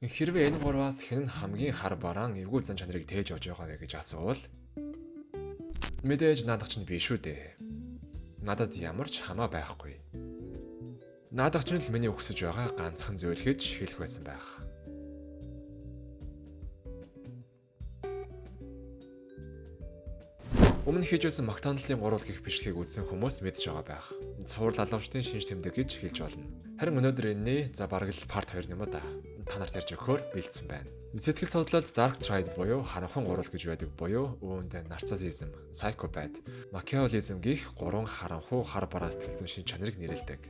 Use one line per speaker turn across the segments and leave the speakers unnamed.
Хэрвээ энэ гурваас хэн нь хамгийн хар бараан эвгүй зан чанарыг тээж явж байгаа вэ гэж асуувал мэдээж наадах чинь биш үү дээ. Надад ямар ч хамаа байхгүй. Наадах чинь л миний өгсөж байгаа ганцхан зүйл гэж хэлэх байсан байх. Өмнө хийж байсан Макдоналдын гурвал гих бичлэгийг үзсэн хүмүүс мэдж байгаа байх. Цуврал алуурчдын шинж тэмдэг гэж хэлж болно. Харин өнөөдөр энэний за бараг л part 2 юм уу да. Та нарт ярьж өгөхөөр бэлдсэн байна. Сэтгэл судлалд Dark Triad буюу харанхуй гурвал гэж байдаг буюу үүнд нарциссизм, psychopath, machiavellism гэх гурван харанхуй хар бараа сэтгэл зүйн шинж чанарыг нэрлэдэг.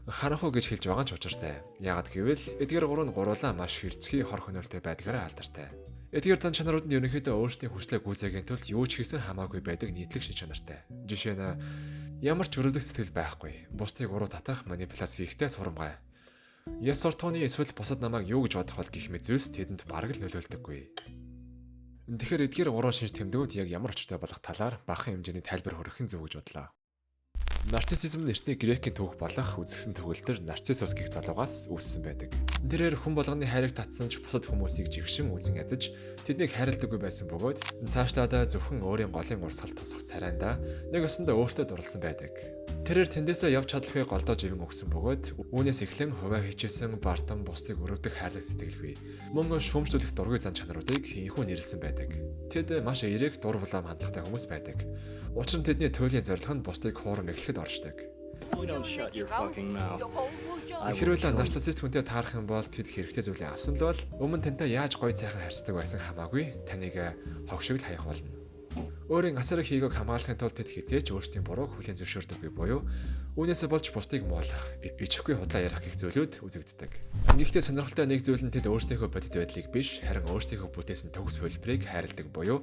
Харанхуй гэж хэлж байгаа нь ч учиртай. Яагаад гэвэл эдгээр гурав нь гурвуулаа маш хэрцгий хор хөнөөлтэй байдгаараа алдартай. Эдгээр зан чанарууд нь ерөнхийдөө өөрсдийн хүслээ гүйцээхийн тулд юу ч хийсэн хамаагүй байдаг нийтлэг шинж чанартай. Жишээ нь ямар ч өрөвдөх сэтгэл байхгүй. Бусдыг уруу татах манипуляц хийхдээ сурамгай. Ёс суртахууны эсвэл бусад намайг юу гэж бодох бол гэх мэт зүйлс тэдэнд бараг л нөлөөлдөггүй. Тэгэхээр эдгээр гурван шинж тэмдгүүд яг ямар учиртай болох талаар баахан хэмжээний тайлбар хүргэх нь зөв гэж бодлоо. Нарциссизм нь эртний грекийн түүх болох үзэсгэлэн төгөлдөр Нарциссус гэх залуугаас үүссэн байдаг. Тэрээр хүн болгоны хайрыг татсан ч бусад хүмүүсийг жившин үзэн ядаж тэднийг хайрладаггүй байсан бөгөөд цаашлаадаа зөвхөн өөрийн голын урсгал тусах царайндаа нэг өсөндөө өөртөө дурлсан байдаг. Тэрээр тэндээсээ явж чадалгүй голдоо живэн өгсөн бөгөөд үүнээс эхлэн хувиа хичээсэн бардам бусдыг өрөвдөх хайрлаг сэтгэлгүй мөн шүүмжлүүлэх дургүй зан чанаруудыг ийнхүү нэрлсэн байдаг. Тэд маш эерэг дур булаам хандлагатай хүмүүс байдаг. Учир нь тэдний туйлын зорилго нь бусдыг хуурам эхлэхэд оршдог.
You don't shut your fucking mouth. I will
Хэрвээ
kill you.
нарциссист хүнтэй таарах юм бол тэд хэрэгтэй зүйлээ авсан л бол өмнө тантай яаж гоё сайхан харьцдаг байсан хамаагүй таныг хог шиг л хаях болно. Өөрийн асар их ээгөөг хамгаалахын тулд тэд хэзээ ч өөрсдийн бурууг хүлээн зөвшөөрдөггүй буюу үүнээсээ болж бусдыг муулах, ичихгүй худлаа ярих гэх зүйлүүд үзэгддэг. Гэхдээ сонирхолтой нэг зүйл нь тэд өөрсдийнхөө бодит байдлыг биш, харин өөрсдийнхөө бүтээсэн төгс хувилбарыг хайрладаг буюу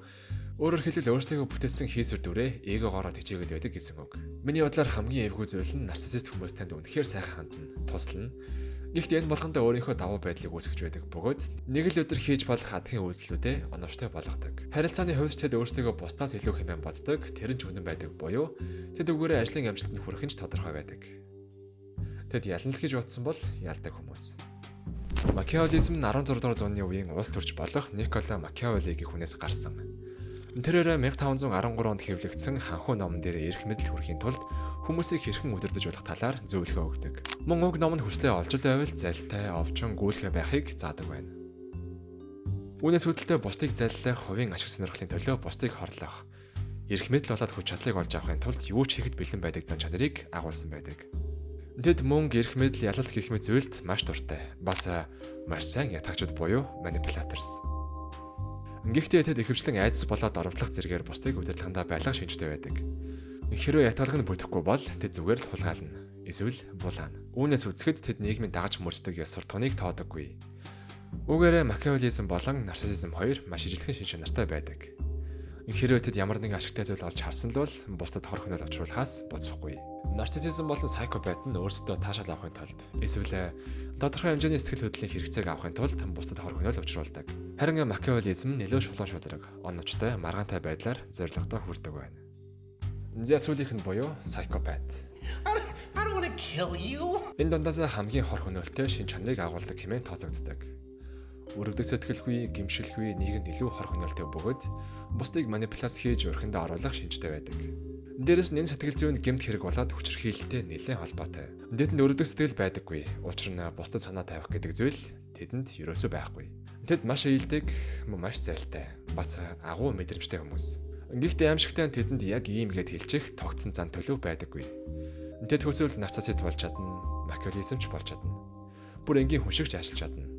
өөрөөр хэлбэл өөрсдийнхөө бүтээсэн хийсвэр дүрээ эгогоороо тэжээгээд байдаг гэсэн үг. Миний бодлоор хамгийн эвгүй зүйл нь нарциссист хүмүүс танд үнэхээр сайхан хандна, туслана. Гэхдээ энэ болгондоо өөрийнхөө давуу байдлыг үүсгэж байдаг бөгөөд нэг л өдөр хийж болох адгийн үйлдэлүүдээ оновчтой болгодог. Харилцааны хувьд тэд өөрсдийгөө бусдаас илүү хэмээн боддог, тэр нь ч үнэн байдаг буюу тэд үгээрээ ажлын амжилтанд хүрэх нь ч тодорхой байдаг. Тэд ялна л гэж бодсон бол ялдаг хүмүүс. Макиавеллизм нь 16 дугаар зууны үеийн улс төрч болох Никколо Макиавелли гэх хүнээс гарсан. Тэрээр 1513 онд хэвлэгдсэн ханхүү номон дээр эрх мэдэл хүрэхийн тулд хүмүүсийг хэрхэн удирдах болох талаар зөвлөгөө өгдөг. Мөн уг ном нь хүслээ олж л байвал залтай, овжин, гүйлгээ байхыг заадаг байна. Үүнээс үүдэлтэй бусдыг заллах, хувийн ашиг сонирхлын төлөө бусдыг хорлох, эрх мэдэл болоод хүч чадлыг олж авахын тулд юу ч хийхэд бэлэн байдаг зан чанарыг агуулсан байдаг. Тэд мөнгө, эрх мэдэл, ялалт гэх мэт зүйлд маш дуртай. Бас маш сайн ятгахчид буюу manipulators. Гэхдээ тэд ихэвчлэн айдас болоод дорводлох зэргээр бусдыг удирдлагандаа байлгах шинжтэй байдаг. Хэрвээ ятгалах нь бүтэхгүй бол тэд зүгээр л хулгайлна. Эсвэл булаана. Үүнээс үзэхэд тэд нийгмийн дагаж мөрддөг ёс суртахууныг тоодоггүй. Үүгээрээ макиавеллизм болон нарциссизм хоёр маш ижилхэн шинж чанартай байдаг. Хэрвээ тэд ямар нэгэн ашигтай зүйл олж харсан л бол бусдад хор хөнөөл учруулахаас буцахгүй. Нарциссизм болон psychopath нь өөрсдөө таашаал авахын тулд эсвэл тодорхой хэмжээний сэтгэл хөдлөлийн хэрэгцээг авахын тулд бусдад хор хөнөөл учруулдаг. Харин макиавеллизм нь илүү шулуун шударга, оновчтой, маргаантай байдлаар зорилгодоо хүрдэг байна. За сүүлийнх нь буюу psychopath.
I don't want to kill you.
Энэ дундаас хамгийн хор хөнөөлтэй шинж чанарыг агуулдаг хэмээн тооцогддог. Өрөвдөх сэтгэлгүй, гэмшилгүй, нийгэмд илүү хор хөнөөлтэй бөгөөд бусдыг манипуляц хийж өрхөндөө оруулах шинжтэй байдаг. Дээрээс нь энэ сэтгэл зүйн гэмт хэрэг болоод хүчирхийлэлтэй нэлээд холбоотой. Тэдэнд өрөвдөх сэтгэл байдаггүй. Учир нь бусдад санаа тавих гэдэг зүйл тэдэнд ерөөсөө байхгүй. Тэд маш ээлдэг, маш зайлтай, бас агуу мэдрэмжтэй хүмүүс. Гэхдээ аимшигтай нь тэдэнд яг ийм гээд хэлчих тогтсон зан төлөв байдаггүй. Тэд хүсвэл нарциссист болж чадна, макиавеллизм ч болж чадна. Бүр энгийн хүн шиг ч ажиллаж чадна.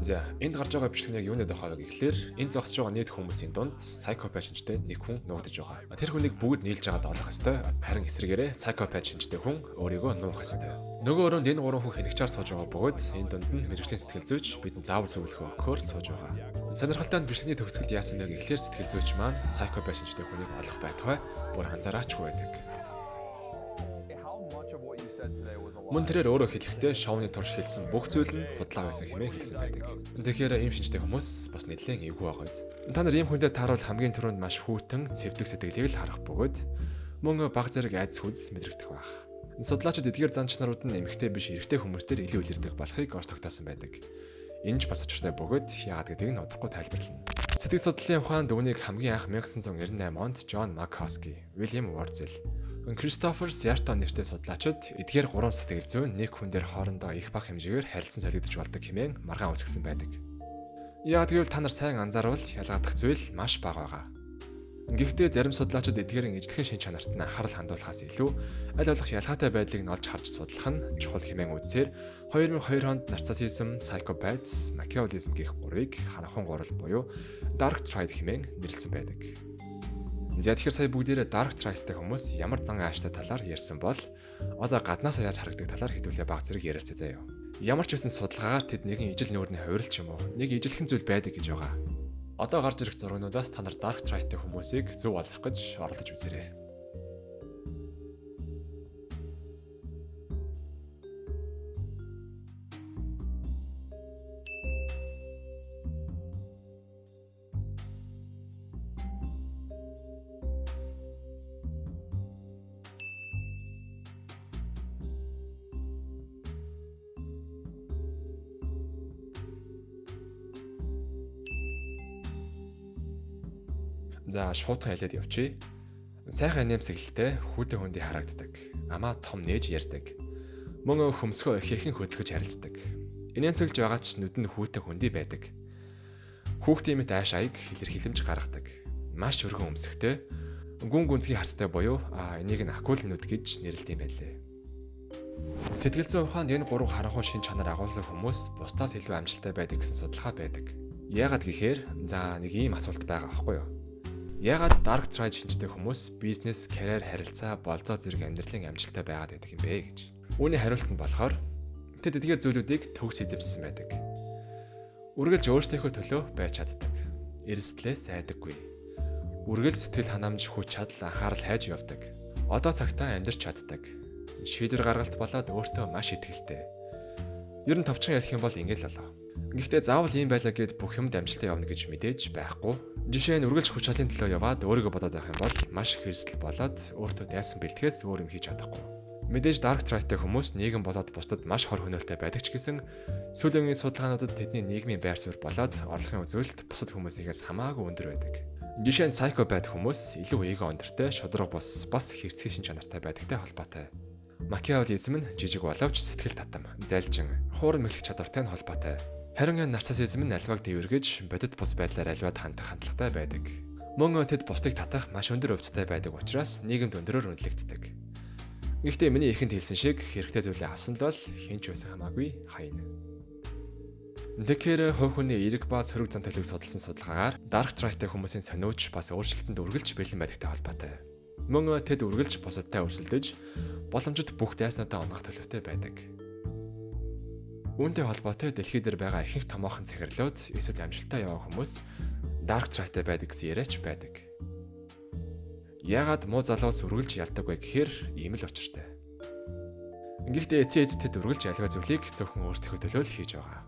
За, энд гарч байгаа бичлэг нь яг юуны тухай вэ гэхлээр энэ зогсож байгаа нийт хүмүүсийн дунд psychopath шинжтэй нэг хүн нуугдаж байгаа. Тэр хүнийг бүгд нийлж байгаад олох ёстой. Харин эсрэгээрээ psychopath шинжтэй хүн өөрийгөө нуух ёстой. Нөгөө өрөөнд энэ гурван хүн хэнэгчээр сууж байгаа бөгөөд энэ дунд нь мэргэжлийн сэтгэл зүйч бидэнд заавар зөвлөгөө өгөхөөр сууж байгаа. Сонирхолтой нь бичлэгний төгсгөлд яасан бэ гэхлээр сэтгэл зүйч маань psychopath шинжтэй хүнийг олох байтугай бүр анзаараачгүй байдаг. Мөн тэрээр өөрөө хэлэхдээ шоуны турш хэлсэн бүх зүйл нь худлаа байсан хэмээн хэлсэн байдаг. Тэгэхээр ийм шинжтэй хүмүүс бас нэлээд эвгүй байгаа биз. Та нар ийм хүнтэй тааруул хамгийн түрүүнд маш хүйтэн, цэвдэг сэтгэлийг л харах бөгөөд мөн бага зэрэг айдас хүдс мэдрэгдэх байх. Судлаачид эдгээр зан чанарууд нь эмэгтэй биш эрэгтэй хүмүүс дээр илүү илэрдэг болохыг олж тогтоосон байдаг. Энэ ч бас учиртай бөгөөд яагаад гэдгийг нь удахгүй тайлбарлана. Сэтгэл судлалын ухаанд үүнийг хамгийн анх 1998 онд Джон Маккоски, Уильям Уорзел, Кристофер Сиарто нэртэй судлаачид эдгээр гурван сэтгэл зүйн нэг хүн дээр хоорондоо их бага хэмжээгээр харилцан солигдож болдог хэмээн маргаан үүсгэсэн байдаг. Яагаад гэвэл та нар сайн анзаарвал ялгаадах зүйл маш бага байгаа. Гэхдээ зарим судлаачид эдгээр ижилхэн шин чанарт нь анхаарал хандуулахаас илүү аль болох ялгаатай байдлыг нь олж харж судлах нь чухал хэмээн үзсээр 2002 онд нарциссизм, psychopaths, machiavellism гэх гурвыг харанхуй гурал буюу dark triad хэмээн нэрлэсэн байдаг. За тэгэхээр сая бүгдээрээ dark triad-тай хүмүүс ямар зан ааштай талаар ярьсан бол одоо гаднаасаа яаж харагдаг талаар хэдүүлээ баг зэрэг ярилцъя заяа. Ямар ч байсан судалгаагаар тэд нэгэн ижил нүүрний хувирал ч юм уу нэг ижилхэн зүйл байдаг гэж байгаа. Одоо гарч ирэх зургнуудаас та нар dark triad-тай хүмүүсийг зөв олох гэж оролдож үзээрэй. За шуудхан хэлээд явчих. Сайхан нэмсэглэлтэй хүүтэн хүндий харагддаг. Амаа том нээж ярьдаг. Мөн хөмсгөө ихээхэн хөдөлгөж харилцдаг. Инээмсэглэж байгаа ч нүд нь хүүтэн хүндий байдаг. Хүүхдийн мэт ааш аяг илэрхийлэмж гаргадаг. Маш өргөн өмсөгтэй. Гүн гүнзгий харцтай буюу энийг нь акул нүд гэж нэрлэдэг юм байлээ. Сэтгэл зүйн ухаанд энэ гурван харанхуй шин чанар агуулсан хүмүүс бусдаас илүү амжилттай байдаг гэсэн судалгаа байдаг. Яагаад гэхээр за нэг ийм асуулт байгаа аахгүй юу? Яагаад dark triad шинжтэй хүмүүс бизнес, карьер, харилцаа, болзоо зэрэг амьдралын амжилттай байгаад байдаг юм бэ гэж. Үүний хариулт нь болохоор тэд эдгээр зүйлүүдийг төгс эзэмшсэн байдаг. Үргэлж өөрсдийнхөө төлөө байж чаддаг. Эрсдлээс айдаггүй. Үргэлж сэтгэл ханамж, хүч чадал, анхаарал хайж явдаг. Одоо цагтаа амьдарч чаддаг. Шийдвэр гаргалт болоод өөртөө маш итгэлтэй. Ер нь товчхон ярих юм бол ингэ л болоо. Гэхдээ заавал ийм байлаа гэд бүх юмд амжилттай явна гэж мэдээж байхгүй. Жишээ нь үргэлж хүч чадлын төлөө яваад өөрийгөө бодоод байх юм бол маш их эрсдэл болоод өөртөө дайсан бэлтгэхээс өөр юм хийж чадахгүй. Мэдээж dark triad-тай хүмүүс нийгэм болоод бусдад маш хор хөнөөлтэй байдаг ч гэсэн сүүлийн үеийн судалгаануудад тэдний нийгмийн байр суурь болоод орлогын үзүүлэлт бусад хүмүүсийнхээс хамаагүй өндөр байдаг. Жишээ нь psychopath хүмүүс илүү эго өндөртэй, шударга бус, бас хэрцгий шин чанартай байдагтай холбоотой. Machiavellism нь жижиг боловч сэтгэл татам, залжин, хуурам мэхлэх чадвартай нь холбоотой. Харин нарциссизм нь альваг дэвэргэж, бодит бус байдлаар альваад хандах хандлагатай байдаг. Мөн тэд бусдыг татах маш өндөр өвцтэй байдаг учраас нийгэмд өндөрөөр үнэлэгддэг. Гэхдээ миний эхэнд хэлсэн шиг хэрэгтэй зүйлээ авсан л бол хэн ч байсан хамаагүй хайна. Тэгэхээр хувь хүний эерэг ба сөрөг зан төлөвийг судалсан судалгаагаар dark triad-тай хүмүүсийн сониуч бас өөрчлөлтөнд үргэлж бэлэн байдагтай холбоотой. Мөн тэд үргэлж бусадтай өрсөлдөж, боломжит бүх дайснуудаа онгох төлөвтэй байдаг. Үүнтэй холбоотой дэлхий дээр байгаа ихэнх томоохон захирлууд эсвэл амжилттай яваа хүмүүс dark triad-тай байдаг гэсэн яриач байдаг. Яагаад муу залуус үргэлж ялдаг вэ гэхээр ийм л учиртай. Гэхдээ эцсийн эцэст тэд үргэлж альва зүйлийг зөвхөн өөрсдийнхөө төлөө л хийж байгаа.